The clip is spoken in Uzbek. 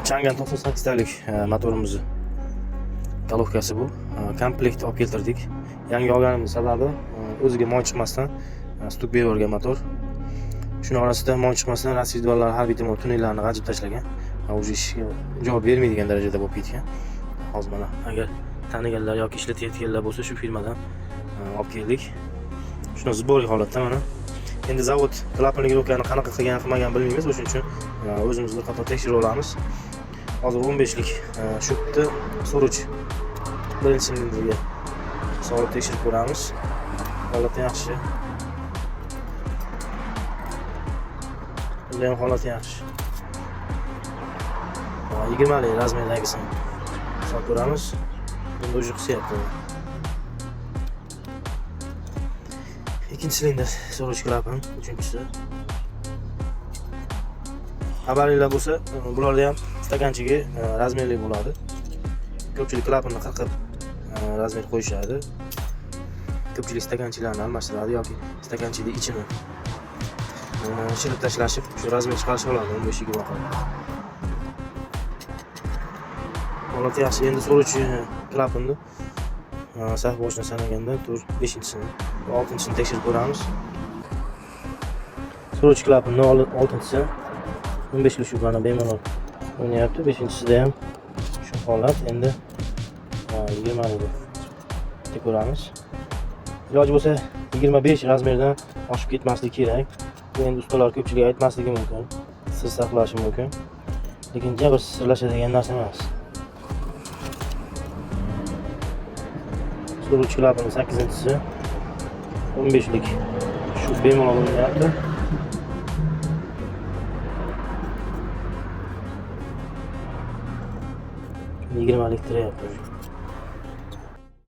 Changan 98 talik motorimizni golovkasi bu. Komplekt olib keltirdik. Yangi olganimiz sababi o'ziga moy chiqmasdan stuk berib yuborgan motor. Shuni orasida moy chiqmasdan rasidvarlar har bitta tunnellarni g'ajib tashlagan. Уже ishga javob bermaydigan darajada bo'lib ketgan. Hozir mana agar taniganlar yoki ishlatayotganlar bo'lsa, shu firmadan olib keldik. Shuni сборный holatda mana. Endi zavod klapanli golovkani qanaqa qilgan, qilmagan bilmaymiz. O'shuning uchun o'zimiz bir qator tekshirib olamiz. Hozir 15lik shupni so'ruvchi birinchi silindrga solib tekshirib ko'ramiz. Holati yaxshi. Bunda ham holati yaxshi. 20lik razmerdagisini solib ko'ramiz. Bunda уже qisyapti. Ikkinchi silindr so'ruvchi klapan, uchinchisi. Xabaringlar bo'lsa, bularda ham stakanchigi razmerli bo'ladi. Ko'pchilik klapanni qirqib razmer qo'yishadi. Ko'pchilik stakanchilarni almashtiradi yoki stakanchini ichini shirib tashlashib, shu razmer chiqarishib oladi 15-20 qilib. Holati yaxshi. Endi so'ruvchi klapanni saf boshini sanaganda 4, 5-chisini va 6-chisini tekshirib ko'ramiz. So'ruvchi klapanni 6-chisi 15lik shubhani bemalol o'ynayapti. 5-chisida ham shu holat. Endi 20 bitta ko'ramiz. Iloji bo'lsa 25 razmerdan oshib ketmasligi kerak. Bu endi ustalar ko'pchilik aytmasligi mumkin, sir saqlashi mumkin. Lekin ja bir sirlashadigan narsa emas. So'ruvchi klapanning 8-chisi 15lik shu bemalol o'ynayapti. 20lik tirayapti.